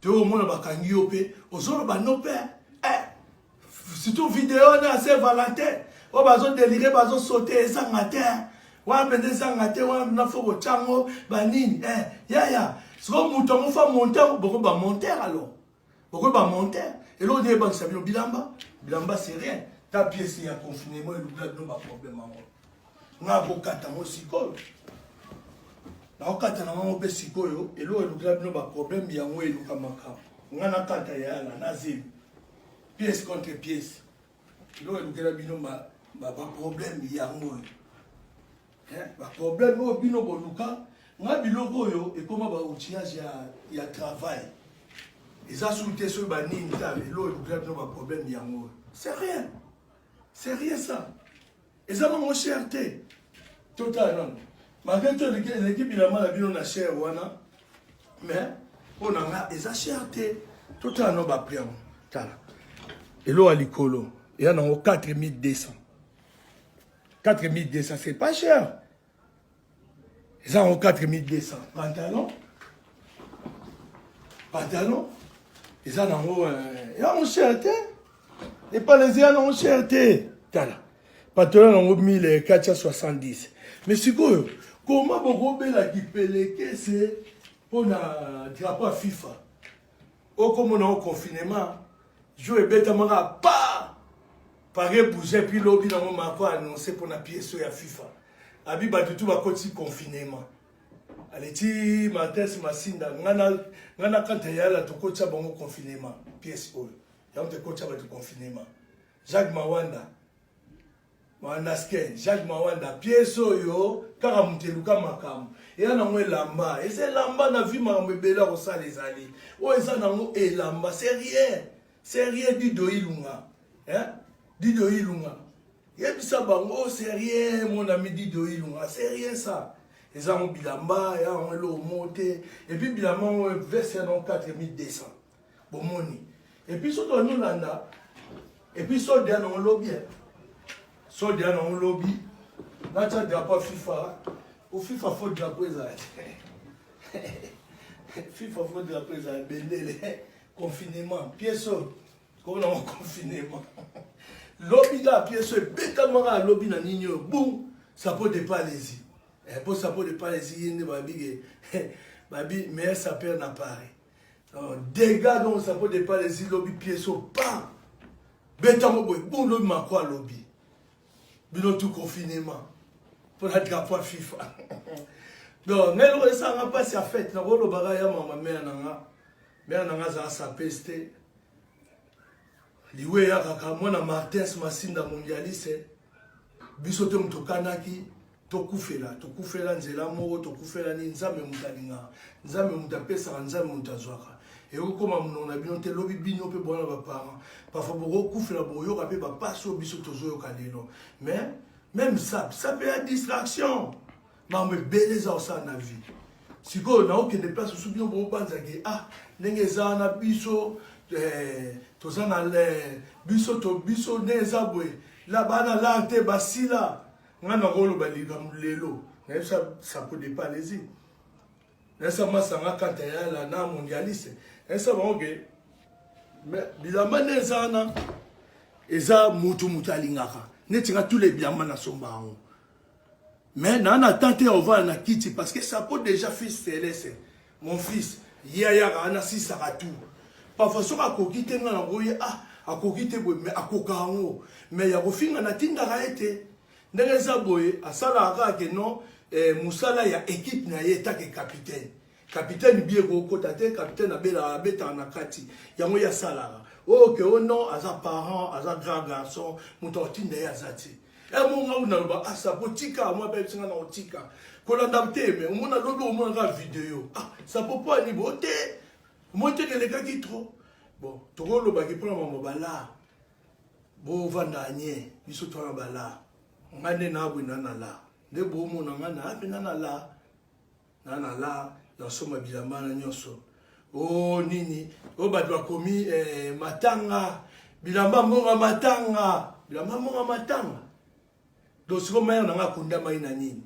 Toyo bakangi yo mpe ozoloba no mpe eh, surtout video wana ya Saint Valentin oyo bazodelire bazosote ezanga te wana mpenza ezanga te wana mpenza fo kotyango banini eh, yaya sikoyo moto yango fa monte boko bamonter alors boko bamonter eloko nde ebangisa bino bilamba bilamba c'est rien ta pièce ya confinement elukela bino baproblème yango nga akokata yango sikoyo nakokata na yango mpe sikoyo eloko elukela bino baproblème yango eluka makambo nga nakata yayala na zemi pièce contre pièce eloko elukela bino baproblème yango oyo baproblème oyo bino boluka nga biloko oyo ekoma baoutillage ya, ya travail eza soki te soki banini ta eloko elukela bino baproblème yango oyo c'est rien, c'est rien ça. Eza nango cher te. Totala nano malgré to eleki bilamba na bino na cher wana, mais mpo na nga eza cher te. Totala nano baprix yango. Tala eloko ya likolo eya nango 4200, 4200, c'est pas cher. Eza yango 4200. Pantalon, pantalon eza nango yango cher te, epalezi ya nango cher te. Tala pantalon nango 1470. Mais sikoyo koma bokobela kipelekese mpo na drapeau ya FIFA okomona o confinement jour ebetamaka pa pare bouge puis lobi nango Macron annonce mpona pièce oyo ya FIFA abi bato tu bakoti confinement. Aleti Martins Masinda nga na kanta yala tokotia bango confinement. Pièce oyo yango tokotia bato confinement. Jacques Mawanda Mawanda, Jacques Mawanda, pièce oyo kaka moto eluka makambo eya nango elamba, eza elamba na vi makambo ebele ya kosala ezali oyo eza nango elamba, c'est rien, c'est rien. Dido Ilunga, hein? Dido Ilunga, yebisa bango c'est rien, mon ami Dido Ilunga, c'est rien ça. Eza yango bilamba ya yango eloko moko te. Et puis bilamba yango veste ya nango 4200 bomoni. Et puis soki tolanda, et puis solde ya nango lobi, solde ya nango lobi natya drapeau ya FIFA o FIFA fo drapeau ezala te, FIFA fo drapeau ezala bendele. Confinement pièce oyo komona ngo confinement lobi kaka pièce oyo ebetamaka lobi na nini oyo boum sapo de palesi po sapo de palesi ye nde babi ke babi meilleur sapeur na Paris. Dégâts donc sapo de palesi lobi pièce oyo pa betango boye boum lobi mako alobi bino tout confinement mpona drapeau ya FIFA. Donc ngai eloko esanga mpasi ya fete nakolobaka ya mama mare na nga, mare na nga azala sapese te liwe eyakaka mwana Martins Masinda mondialiste biso te moto okanaki tokufela tokufela nzela moko tokufela nini. Nzambe moto alingaka, Nzambe moto apesaka, Nzambe moto azwaka. Ekokóma monoko na bino te lobi bino mpe bona baparent parfois bokokufela bokoyoka mpe bapasi oyo biso tozoyoka lelo. Mais même ça, ça mpe ya distraction, makambo ebele eza kosala na vie. Sikoyo naokende place mosusu bino bobanzaki ah ndenge eza wana biso toza na biso to biso ndenge eza boye la bana la te basila. Ngai nakoloba likambo lelo nayebisa sapo de palesi nayebisa masanga kanta yala na mondialiste nayebisa bango ke bilamba nde eza wana eza mutu mutu alingaka neti nga tous les bilamba nasomba yango mais naa na temps te ya ovanda na kiti parce que sapo déjà fils céleste mon fils ye ayaka wana asisaka tout. Parfois soki akoki te nga nakoye ah akoki te boye mais akoka yango mais ya kofinga natindaka ye te ndenge eza boye asalaka kaka ke non mosala ya équipe na ye etake capitaine, capitaine bi ekokota te, capitaine abelaka abetaka na kati yango ye asalaka oyo ke o non aza parent aza grand garçon moto akotinda ye aza te. Emonga oyo naloba ah sapo tika mwa mpe bisinga na kotika kolanda te me omona lobi omona kaka video ah sapo mpo ani bo te omoni te kelekaki trop. Bon tokolobaki mpona mama bala bovanda nye biso twana bala ngai nde nabwina na la nde bomona ngai na mpenza na la na na la nasomba bilamba na nyonso o nini oyo bato bakomi matanga bilamba mbonga matanga bilamba mbonga matanga. Donc sikoyo mayere na ngai akundamaki na nini?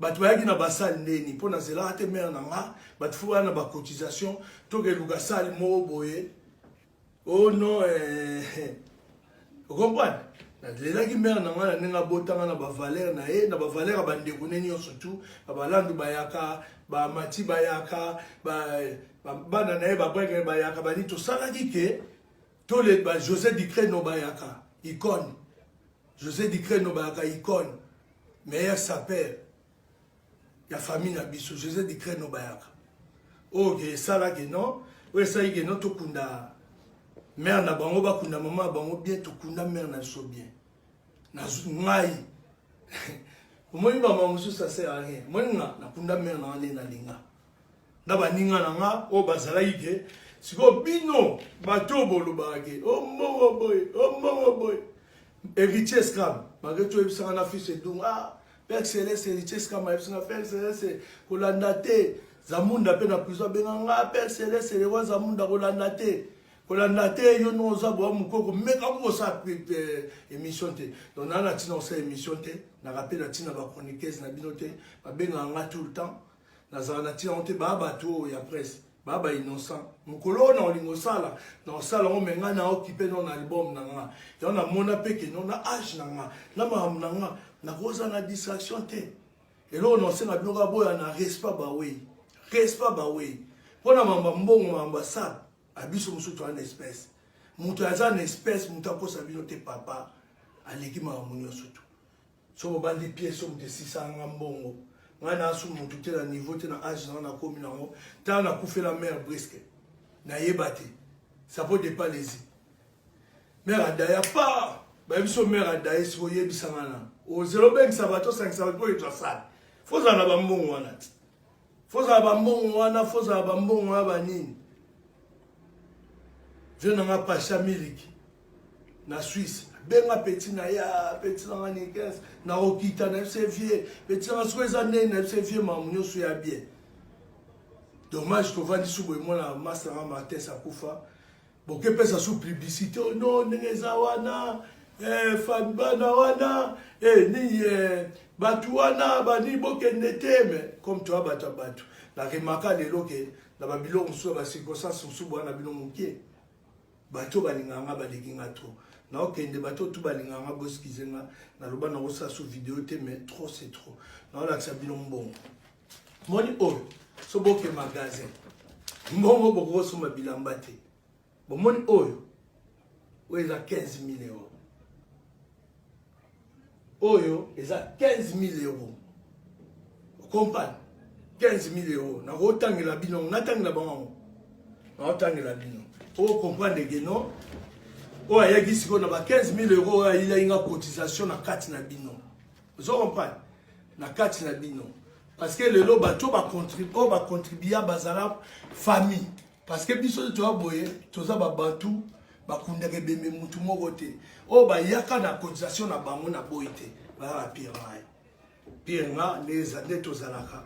Bato bayaki na basale ndeni mpo nazelaka te mare na nga, bato fo baya na bacotisation, tokeluka sale moko boye. Oh non, eh, ocomprendre, nalelaki mare na nga na ndenge abotanga na bavaleur na ye, na bavaleur ya bandeko ne nyonso tu, babalandu bayaka, bamati bayaka, bana na ye babreke bayaka, bani tosalaki ke tole ba José Dicreno bayaka icône, José Dicreno bayaka icône, meilleur sapeur ya famille na biso, José Dicreno bayaka. Oyo ke esalaki non, oyo esalaki ke non, tokunda mare na bango, bakunda mama na bango bien, tokunda mare na biso bien. Ngai omoni bama mosusu, ça sert à rien. Omoni nga nakunda mare na nga nde nalinga na baninga na nga oyo bazalaki ke sikoyo bino bato oyo bolobaka ke o mbongo boye, o mbongo boye. Héritier Scram, malgré tout, oyebisanga na fils Edung, ah, Père Céleste, Héritier Scram ayebisanga: "Père Céleste, kolanda te." Zamunda mpe na prison abenga nga: "Père Céleste, le roi Zamunda, kolanda te, kolanda te, yo no oza boya mokoko, meka kosala émission te." Donc naa na ntina kosala émission te, naka mpe na ntina bachroniqueuse na bino te, babengaka nga tout le temps, nazala na ntina yango te. Baa bato oyo ya presse, baa bainnocent. Mokolo oyo na olinga osala, na osala yango, me ngai na okipe no na album na nga. Yango namona mpe ke no na age na nga, na makambo na nga, nakozala na distraction te. Eloko na osenga bino kaka, boya na respect bawei, respect bawei, mpo na mambo ya mbongo, mambo ya sable abiso mosusu toza na espèce. Moto aza na espèce, moto akosa bino te. Papa aleki makambo nyonso tu. So bobandi pièce oyo, moto esisanga mbongo, ngai nasu motu te na niveau te, na age nanga nakomi nango. Tala, nakufela mare brusque, nayeba te, ça peut dépend lesi mare adaya pa bayebi so mare adaye. Sikoyo oyebisanga na ozela, obengisa bato, osangisa bato oyo tosala, fozala na bambongo wana ti, fozala bambongo wana, fozala bambongo wana banini. Vie nanga Pacha Miliki na Suisse benga petit na ya petit nanga Nikes, nakokita na biso vie petit nanga. Sikoyo eza ndenge na biso vie, makambo nyonso ya bien. Dommage, tovandi su boye, mwana masanga Martin akufa, bokepesa su publicité no ndenge eza wana, bana wana, nini, bato wana banini, bokende te. Me comme toya bato ya bato, naremaka lelo ke na babiloko mosusu ya bacirconstance mosusu bwana bino mokie, bato balingaka nga, baleki nga trop. Naokende, bato tu balingaka nga, boskize nga, naloba nakosala so video te, mais trop c'est trop. Naolakisa bino mbongo moni oyo. So boke magasin, mbongo bokokosomba bilamba te. Bomoni oyo, oyo eza 15 000 euros, oyo eza 15 000 euros, comprendre, 15 000 euros. Nakotangela bino, natangela bango, naotangela bino ocomprendre ke non, oyo ayaki sikoyo na ba 15 000 euros, oyo ayilaki nga cotisation na kati na bino, ozo comprendre, na kati na bino, parce que lelo bato oyo bacontribua bazala famille, parce que biso toya boye, toza babantu, bakundaka ebembe mutu moko te. Oyo bayaka na cotisation na bango na boyi te, baza bapire ngai, pire nga nde tozalaka.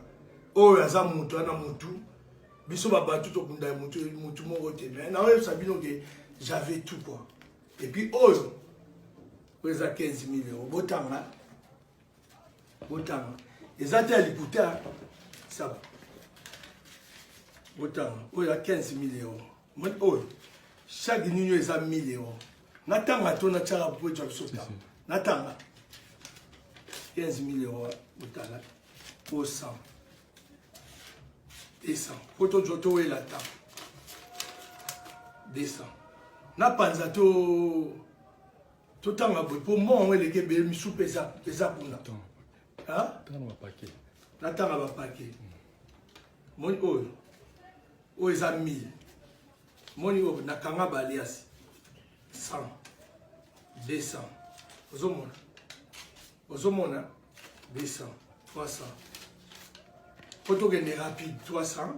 Oyo aza mutu ana mutu, biso babantu tokunda mutu, mutu moko te. Mais naoyebisa bino ke j'avais tout quoi. Et puis oyo, oyo eza 15 000 euros. Botanga, botanga, eza te ya likuta, ça, botanga, oyo ya 15 000 euros. Moni oyo, chaque nini oyo eza 1000 euros. Natanga to natiaka po etwa biso ta natanga 15 000 euros. Botala po 100, 200, po tozwa, towela ta 200, napanza to totanga boye, mpo mbongo eleki ebele, misu mpe eza kuna. Natanga bapake. Moni oyo, oyo eza 1000. Moni oyo, nakanga baliasi 100, 200, ozomona, ozomona, 200, 300, po tokende rapide, 300,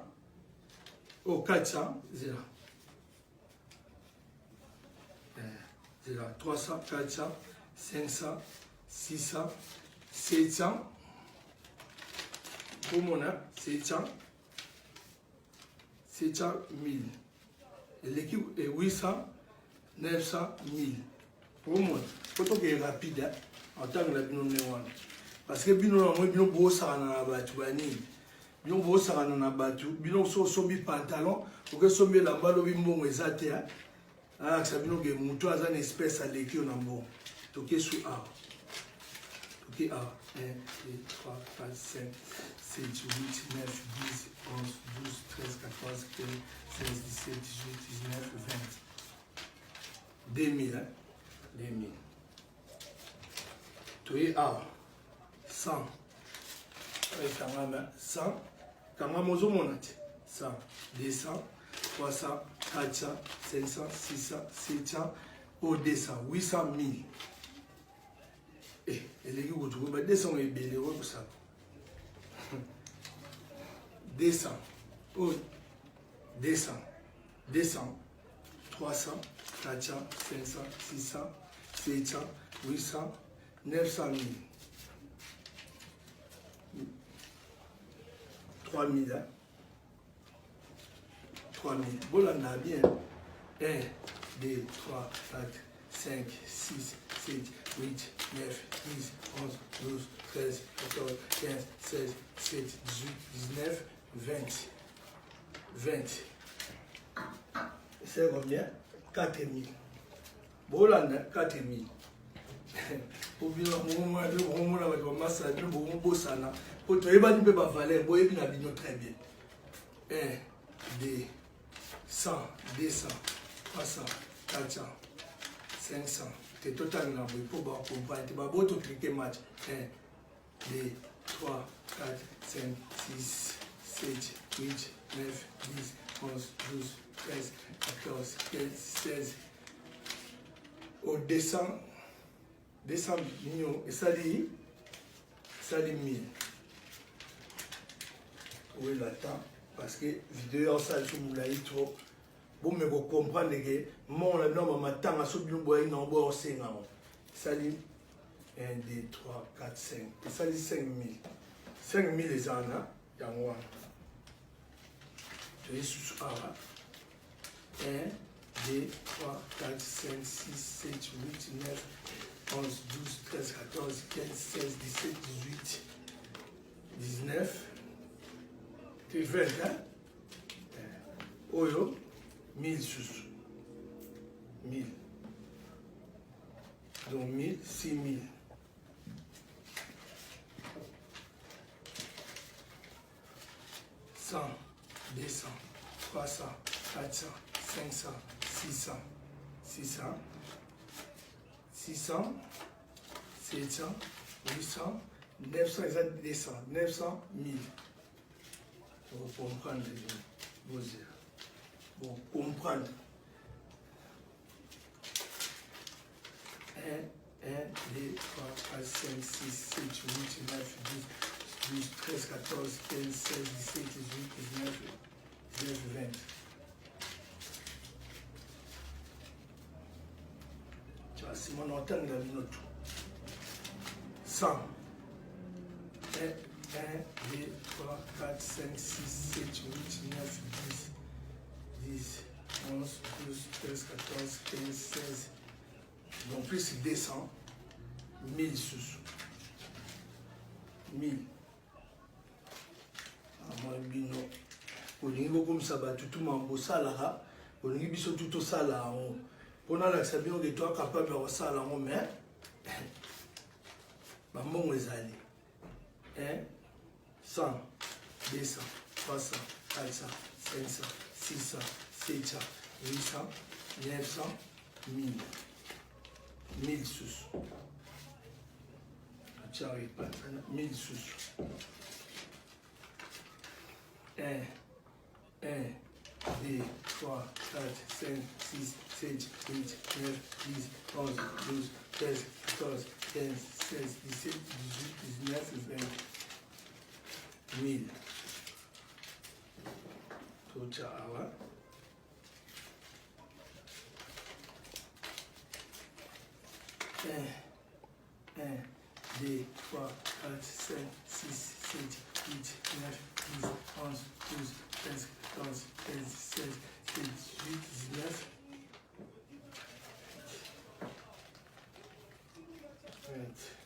oyo 400, zela, zela, 300, 400, 500, 600, 700, omona, 700, 700, 1000, eleki 800, 900, 1000. Omona, po tokende rapide, otangela bino ndenge wana. Parce que bino na moi bino bosakana na bato banini. Bino bosakana na bato, bino so osombi pantalon, oke sombi elamba lobi mbongo eza te. Alakisa bino ke moto aza na espèce aleki yo na mbongo. Toke su awa. Toke awa. 1, 2, 3, 4, 5, 7, 8, 9, 10, 11, 12, 13, 14, 15, 16, 17, 18, 19, 20. 2000, hein? 2000. Toye awa. 100. Ekangama 100. Kangama ozomona te. 100, 200, 300, 400, 500, 600, 700, oyo 200, 800, 1000. Eh, eleki kutu ba 200 ebele oyo kosala. 200. Oyo 200, 200, 300, 400, 500, 600, 700, 800, 900 000. 3000, hein? 3000. Bolanda bien. 1, 2, 3, 4, 5, 6, 7, 8, 9, 10, 11, 12, 13, 14, 15, 16, 17, 18, 19, 20. 20. C'est combien 4000. Bolanda 4000. Obino bato bamasala bino bomobosana po toyebani mpe bavaleur boyebi na bino très bien. 1, 2, 100, 200, 300, 400, 500. Te totangela boye mpo bakomprendre te baboyi toklike match. 1, 2, 3, 4, 5, 6, 7, 8, 9, 10, 11, 12, 13, 14, 15, 16. Au 200, 200 millions, esali, esali 1000. Oyela temps parce que vidéo ya osala so molai trop. Bomeka kocomprendre ke mbongo na bino bamatanga so bino boyaki nango boya kosenga yango. Esali 1, 2, 3, 4, 5. Esali 5000. 5000 eza wana yango wana. Toye susu awa. 1, 2, 3, 4, 5, 6, 7, 8, 9, 11, 12, 13, 14, 15, 16, 17, 18, 19, 20, hein? Oyo, 1000 susu. 1000. Donc 1000, 6000. 100, 200, 300, 400, 500, 600, 600, 600, 700, 800, 900, eza 200, 900, 1000. Vous comprendre, vous comprendre. 1, 1, 2, 3, 4, 5, 6, 7, 8, 9, 10, 12, 13, 14, 15, 16, 17, 18, 19, 19, 20. Tya nsima na otangela bino tu. 100. 1, 1, 2, 3, 4, 5, 6, 7, 8, 9, 10, 10, 11, 12, 13, 14, 15, 16. Donc plus 200, 1000 susu. 1000. Amoi bino olingi bokomisa bato tu mambo osalaka, olingi biso tu tosala yango mpo nalakisa bino ke toa capable ya kosala yango, mais bambongo ezali 1, 100, 200, 300, 400, 500, 600, 700, 800, 900, 1000. 1000 susu. Atia epanzana 1000 susu. 1, 1, 2, 3, 4, 5, 6, 7, 8, 9, 10, 11, 12, 13, 14, 15, 16, 17, 18, 19, 20. 1000. Tocha awa. 1, 1, 2, 3, 4, 5, 6, 7, 8, 9, 10, 11, 12, 13, 14, 15, 16, 17, 18, 19, 20.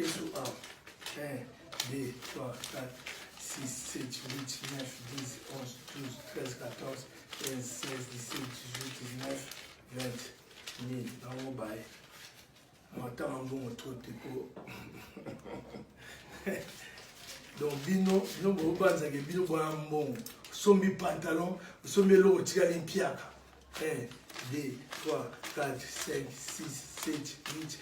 Toke su awa. 1, 2, 3, 4, 6, 7, 8, 9, 10, 11, 12, 13, 14, 15, 16, 17, 18, 19, 20. 1000. Nango baye. Matanga mbongo trop te po. Donc bino bino bobanzaka bino boya mbongo. Osombi pantalon, osombi eloko otikali mpiaka. 1, 2, 3, 4, 5, 6, 7, 8,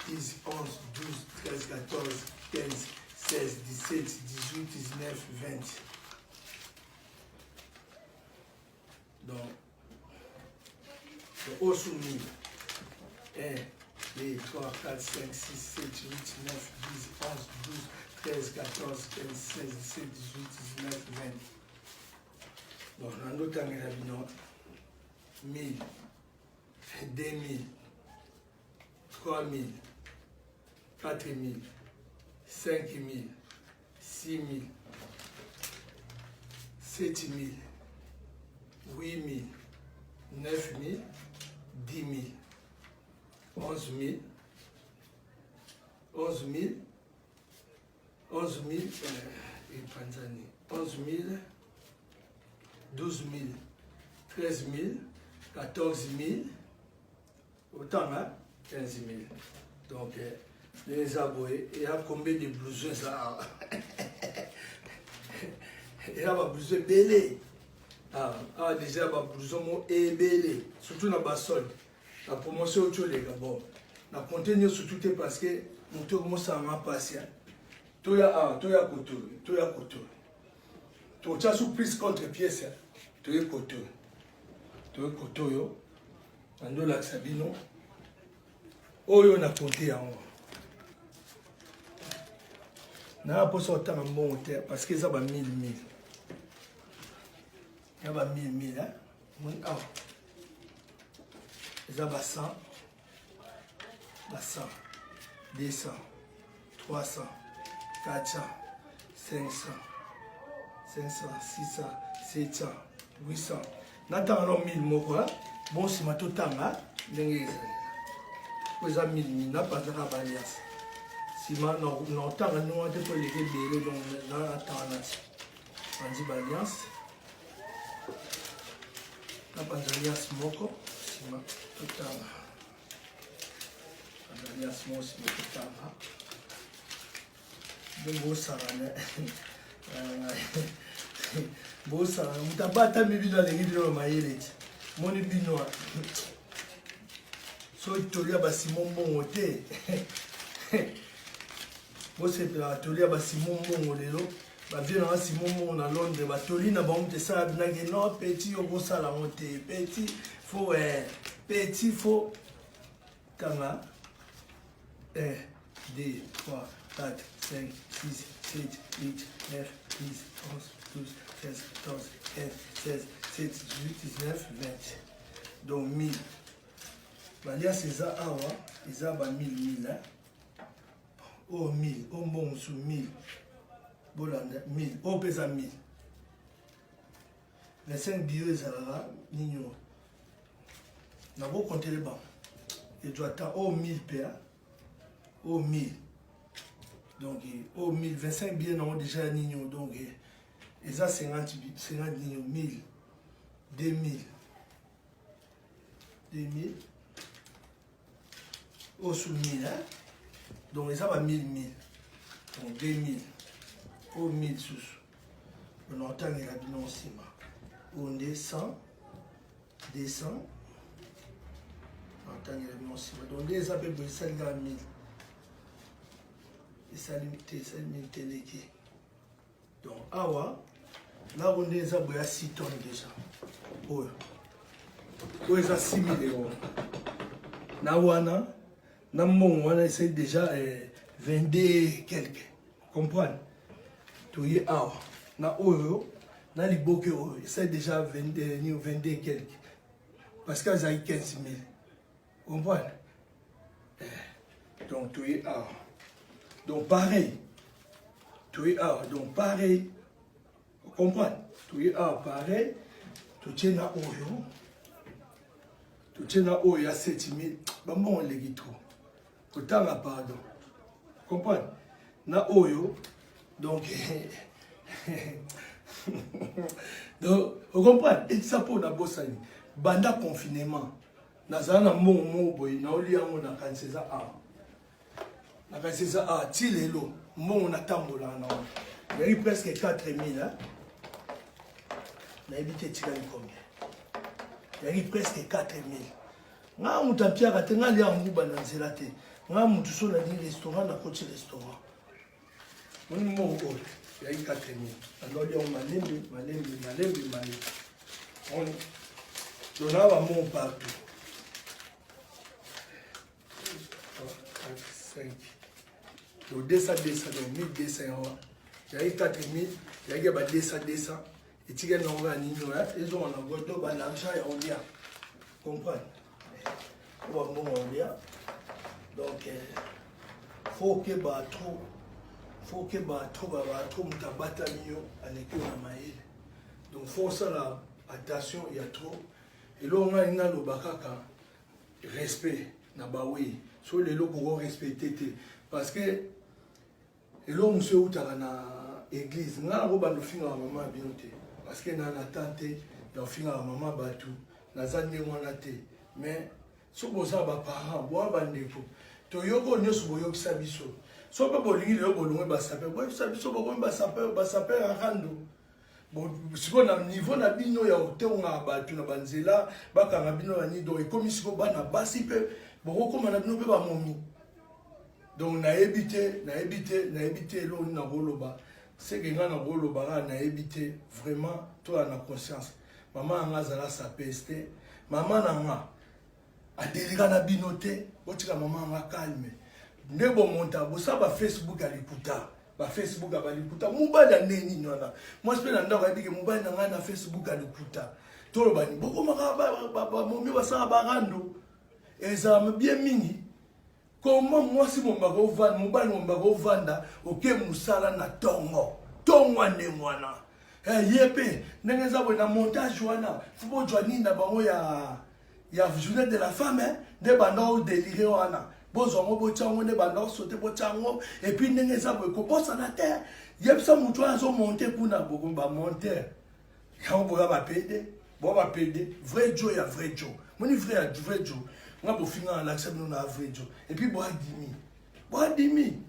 10, 11, 12, 13, 14, 15, 16, 17, 18, 19, 20. Donc, oyo su 1000. 1, 2, 3, 4, 5, 6, 7, 8, 9, 10, 11, 12, 13, 14, 15, 16, 17, 18, 19, 20. Bon, nando tangela bino 1000, 2000, 3000, 4000, 5000, 6000, 7000, 8000, 9000, 10000, 11000, 11000, 11000, epanzani, 11000, 12000, 13000, 14000, otanga 15000. Donc, ndenge eza boye, eya combien de blouson eza awa? Eya ba blouson ebele awa déjà, ba blouson mo ebele, surtout na basolde na promotion oti oleka. Bon, na compte nyonso tu te parce que moto okomosala mpasi. Toya awa, toya koto, toya koto, totya su prise contre pièce. Toye koto, toye koto oyo nandolakisa bino oyo na compte yango. Naa mposa otanga mbongo te parce que eza ba 1000 1000, ya ba 1000 1000. Moni awa eza ba 100, ba 100, 200, 300, 400, 500, 500, 600, 700, 800. Natanga no 1000 moko. Bon, nsima totanga ndenge ezali po eza 1000 1000. Napanzaka balias nsima na otanga ndenge wana te po eleki ebele. Donc natanga nati panzi baliance, napanza alias moko, nsima totanga. Panza alias moko, nsima totanga. Nde bosangana, bosangana. Moto abatami bino, alengi bino na mayele ti moni bino. Soki tolia basimo mbongo te, bosepelaka. Tolia basimo mbongo lelo, bavie nanga simo mbongo na Londres, batoli na bango moto esala binaki non petit, okosala yango te petit, faut petit, faut tanga. 1, 2, 3, 4, 5, 6, 7, 8, 9, 10, 11, 12, 13, 14, 15, 16, 17, 18, 19, 20. Donc 1000 balias eza awa, eza ba 1000 1000. Oyo 1000, oyo mbongo mosusu 1000. Bolanda 1000, oyo mpe eza 1000. 25 billet ezalaka nini oyo nakokontele bango ezwa ta. Oyo 1000 mpe, oyo 1000. Donc oyo 1000, 25 billet nango déjà ya nini oyo. Donc eza 50, 50 nini oyo, 1000, 2000, 2000, oyo su 1000. Donc eza ba 1000 1000, donc 2000, oyo 1000 susu. Na otangela bino nsima. Oyo nde 100, 200, na otangela bino nsima. Donc nde eza mpe boye, esali kaka 1000, esali te, esali 1000 te, eleki. Donc awa nako nde eza boye ya 6 tonnes déjà. Oyo, oyo eza 6000 euros na wana na mbongo wana esali déjà 22 quelque. Comprendre, toye awa na oyo na liboke oyo esali déjà 22, 22 quelque, parce que azali 15 000. Comprendre eh. Donc toye awa, donc pareil, toye awa, donc pareil. Comprendre, toye awa pareil, totie na oyo, totie na oyo ya 7000. Bambongo eleki trop kotanga, pardon. Comprendre? Na oyo donc donc ocomprendre eza mpo nabosani banda confinement nazala na mbongo moko boye naolia yango nakanisi eza awa nakanisi eza awa ti lelo mbongo natambolaka na wana nayebi presque 4000 nayebi te etikali combien yaki presque 4000 Nga mutu apiaka te, nga lia nguba na nzela te. Nga mutu so nalingi restaurant na koti restaurant. Moni mbongo oyo yaki 4000. Nando lia malembe malembe malembe malembe. Moni dona ba mbongo partout. 3 4 5 donc 200 200 donc 1200 yango yaki 4000 yaki ya ba 200 200 etikali nango kaka nini oyo ezonga na godo ba l'argent ya olia comprendre oyo bambongo ya olia donc eh, faut okeba trop faut okeba trop baba trop moto abatami yo aleki yo na mayele donc faut osala attention ya trop eloko ngai naloba kaka respect na bawei so lelo koko respecte te parce que Eloko mosusu eutaka na eglise. Nga nako banda ofingaka mama ya bino te parce que na na temps te ya ofingaka mama batu naza ndenge wana te mais soki boza ba parents boa bandeko toyoki oyo nyonso boyokisa biso soki mpe bolingi lelo bolongwe basaper boyebisa biso bokomi basaper basaper ya rando sikoyo na niveau na bino ya kotongaka bato na banzela bakanga bino na nini donc ekomi sikoyo bana basi mpe bokokoma na bino mpe bamomi Donc nayebi te, nayebi te, nayebi te eloko nini nakoloba. Seke ngai nakoloba kaka nayebi te vraiment toya na conscience. Mama na ngai azala sapes te. Mama na nga adelika na bino te. Botika mama na nga calme. Nde bomonta bosala ba Facebook ya likuta. Ba Facebook ya balikuta. Mobali ya ndenge nini wana? Mwasi mpe na ndako ayebi ke mobali na ngai na Facebook ya likuta. Toloba nini? Bokomaka bamomi basala barando. Ezala bien mingi. Comment mwasi momba kovanda, mobali momba kovanda, oke musala na tongo. Tongo ndenge wana. Eh, ye pe ndenge eza boye na montage wana, faut bozwa nini na bango ya ya journée de la femme hein, nde banda o délire wana. Bozwa yango botya yango nde banda osote botya yango et puis ndenge eza boye kobosana te. Yebisa moto wana azo monter kuna bokomi ba monter. Yango boya ba pede, boya ba pede, vrai Joe ya vrai Joe. Moni vrai ya vrai Joe. Nga bofinga na lakisa bino na vrai Joe. Et puis boya dimi. Boya dimi.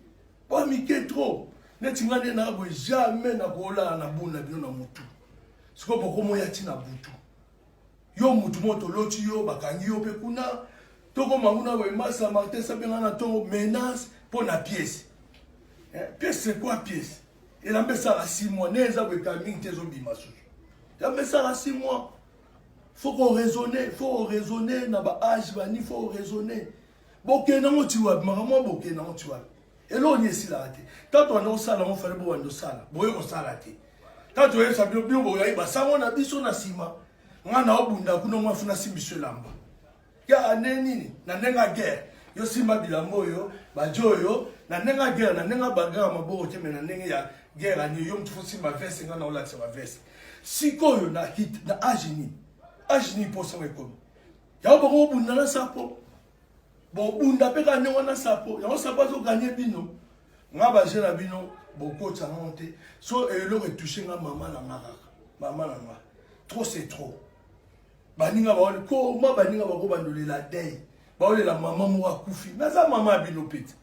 Boya mike trop. Neti nga nde na boye jamais na kolala na buna bino na mutu. Sikoyo bokomoya ti na butu. Yo mutu moko toloti yo bakangi yo pe kuna. Tokoma kuna boye masa Martin sabenga na tongo menace mpo na pièce. Eh, pièce c'est quoi pièce? Elamba esala 6 mois nde eza boye kala mingi te ezobima susu. Elamba esala 6 mois. Faut qu'on raisonne, faut raisonner na ba âge bani, faut raisonner. Bokende yango ti wapi? Makambo wana bokende yango ti wapi? Eloko nini esilaka te. Tango tobanda kosala yango fallait bobanda kosala. Boye kosala te. Tango toyebisa bino bino boyaki basango na biso na nsima. Nga na obunda kuna mwa funa simbiso elamba. Ya année nini? Na ndenge ya guerre. Yo simba bilamba oyo, bajo oyo, na ndenge ya guerre, na ndenge ya bagarre ya maboko te, mais na ndenge ya guerre ani yo mutu faut simba veste nga na olakisa ba veste. Sikoyo na hit na age nini? Age nini posa ngo ekomi? Yango boko bunda na sapo. Bobunda pe kaka ndenge wana sapo. Yango sapo azo gagner bino. Nga ba jeu na bino bokotisa ngo te. So eloko etouche nga mama na nga kaka. Mama na nga. Trop c'est trop. Baninga baoli koma baninga bako bandolela dei. Baolela mama moko akufi. Naza mama ya bino pete.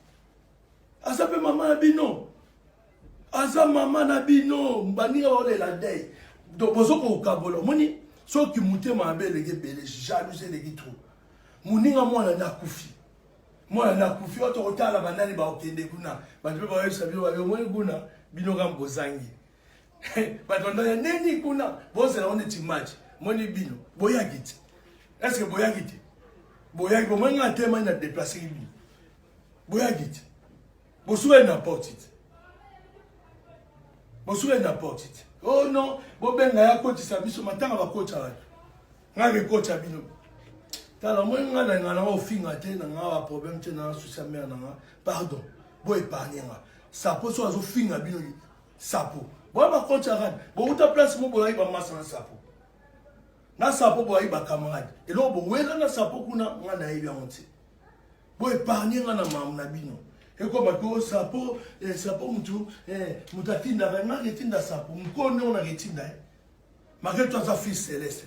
Aza pe mama na bino. Aza mama na bino. Baninga baolela dei. Donc bozo kokabola. Omoni soki motema mabe eleki ebele, jalousie eleki trop. Moninga mwana nde akufi. Mwana nde akufi. Oyo tokotala banani bakokende kuna. Bato mpe bakoyebisa bino babe omoni kuna bino kaka bozangi. Bato bandaya neni kuna bozela ngo neti match. Moni bino boyaki te. Est-ce que boyaki te? Boyaki bomoni nga te mani na déplacer bino. Boyaki te. Bosukaki na porte te. Bosukaki na porte te. Oh non, bobenga ya kotisa biso matanga bakotisa bato. Nga ke kotisa bino. Tala omoni nga na nga na ofinga te na nga ba problème te na souci ya mère na nga. Pardon, bo épargner nga. Sapo so azofinga bino sapo. Boya ba compte ya rad. Bowuta place mo boyaki ba masa na sapo. Na sapo boyaki ba camarade. Eloko bowela na sapo kuna nga nayebi yango te. Bo épargner nga na mamu na bino. Ekoma ko sapo, eh, sapo mutu, eh, mutu atindaka nga etinda sapo, mukolo ndenge na etinda ye. Malgré toi aza fils céleste.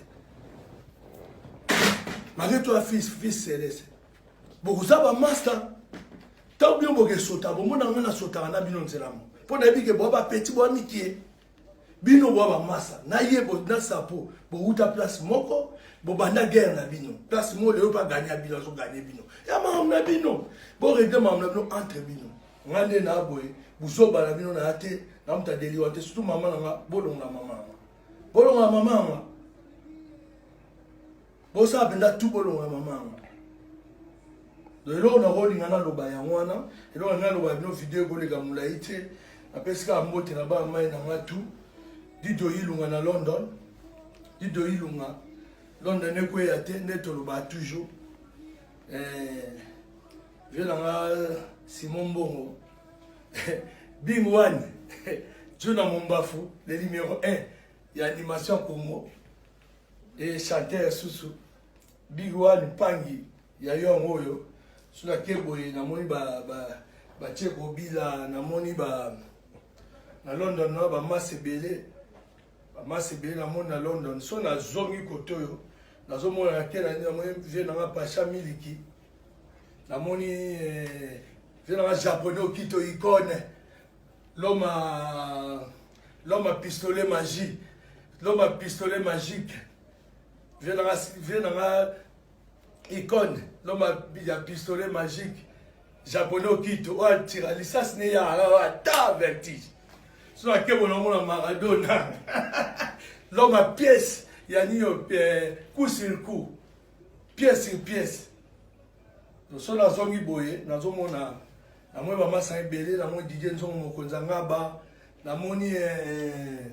Malgré toi fils fils céleste. Bokoza ba master. Tant bino bokesota, bomona nga na sotaka na bino nzela mo. Mpo nayebi ke boa ba petit boa mikie. Bino boa ba masa na ye bo na sapo bowuta place moko bobanda guerre na bino place moko lelo mpe aganya bino azoganye bino ya makambo na bino boregle makambo na bino entre bino nga nde na boye buzoba na bino na te na moto adeliwa te surtout mama na nga bolongola mama na nga bolongola mama na nga bosala mpenza tu bolongola mama na nga donc eloko nakolinga naloba yango wana eloko nalinga naloba bino video ekoleka molai te napesi kaka mbote na bana mai na nga tu dido ilunga na london dido ilunga london ekweya te nde tolobaka toujours eh, vie na nga simon mbongo bing one juna mombafu le numéro 1 ya animation congo e chanteur susu Big one mpangi ya yo yango oyo so nake boye namoni batie kobila namoni ba na london na bamasi ebele bamasi ebele namoni na london so nazongi kote oyo nazomona nake na namoni vie nanga pacha miliki namoni eh, vie nanga japonais okito icone l'homme à l'homme à pistolet magie l'homme à pistolet magique Vieux nanga vieux nanga icône l'homme ya pistolet magique japonais okito oyo atira lisasi ne ya ata vertige so akebo na mona Maradona l'homme à pièce ya nio eh, coup sur coup pièce sur pièce so nazongi boye nazomona namoni bamasa ebele namoni Didier Nzongo mokonzi ya ngaba namoni eh,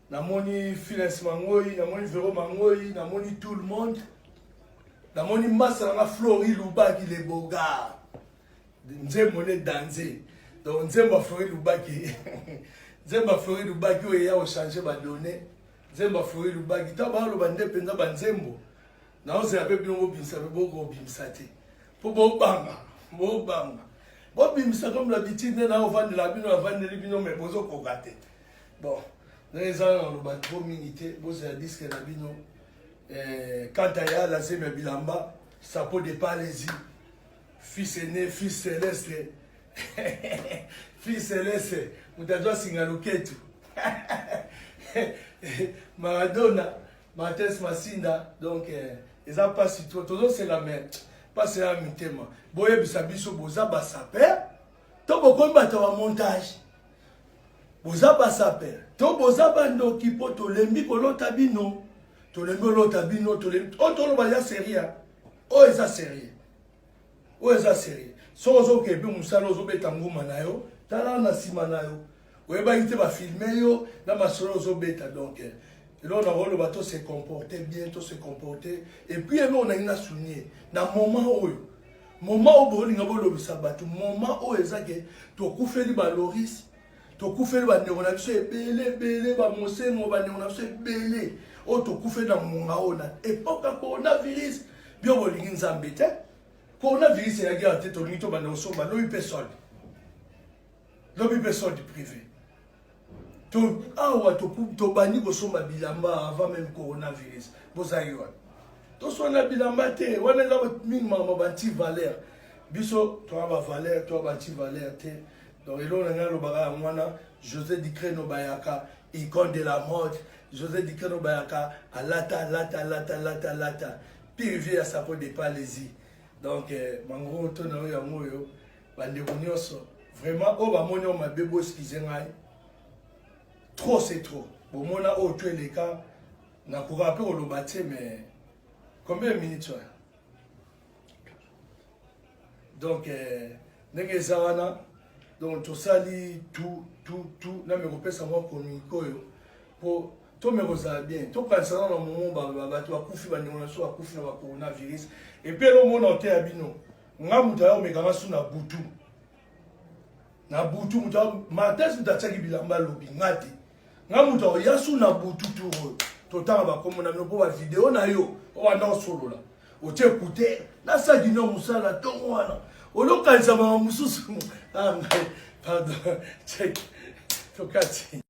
namoni Phyllis Mangoi namoni Vero Mangoi namoni tout le monde namoni masa nanga Flori Lubaki le bogar nzembo ne danze donc nzembo ya Flori Lubaki nzembo ya Flori Lubaki oyo eya kochange badonne nzembo ya Flori Lubaki ntango baloba nde mpenza banzembo naozela mpe bino bobimisa mpe bokobimisa te mpo bobanga bobanga bobimisa comme l'habitude nde naovandela bino navandeli bino me bozokoka te bon ndenge eza na loba trop mingi te bozela diske na bino eh, quant à ya la zemi ya bilamba sapo de palesi fils aîné fils céleste fils céleste moto azwa singa loketu maradona Martins Masinda donc eh, eza pasi trop tozosela mais pasi ya mitema boyebisa biso boza ba saper to bokomi bato ya montage boza ba saper to boza bandoki mpo tolembi kolota bino tolembi olota bino tolembi oyo toloba eza serie oyo eza serie oyo eza serie soki ozokende mpe mosala ozobeta nguma na yo tala na nsima na yo oyebaki te bafilme yo na masolo ozobeta donc eh, eloko nakoloba to se comporter bien to se comporter et puis eloko nangi na souligne na moment oyo moment oyo bolinga bolobisa bato moment oyo eza ke tokufeli baloris tokufeli bandeko na biso ebele ebele bamosengo bandeko na biso ebele oyo tokufeli na ngonga oyo na epoke ya coronavirus bio bolingi nzambe te coronavirus eyaki awa te tolingi tobanda kosomba lobi mpe solde lobi mpe solde privé to awa tobandi kosomba bilamba avant même coronavirus bozali wana toswana bilamba te wana eza mingi makambo banti valeur biso toa bavaleur toa banti valeur te donc eloko na ngai alobaka yango wana josé dicreno bayaka icône de la mode josé dicreno bayaka alata alata alata alata alata pire vie ya sapo de palesi donc eh, mango to na yo yango oyo bandeko nyonso vraiment oyo bamoni oyo mabe boeskize ngai trop c'est trop bomona oyo to eleka nakokaka mpe koloba te mais combien de minutes wana donc eh, ndenge eza wana donc tosali tout tout tout name kopesa mwa communique oyo mpo tome kozala bien tokanisa nano na momo bato bakufi bandeko na biso bakufi na bacoronavirus epuis elomona oteya bino nga moto aya omekanga su na butu na butu moto martes moto atiaki bilamba alobi nga te nga moto akoya su na butu tour oyo totanga bakombo na bino mpo bavideo na yo obanda osolola otie écouteur nasaki no mosala ntongo wana Olokanisa makambo mosusu. Ah, pardon, check tokati.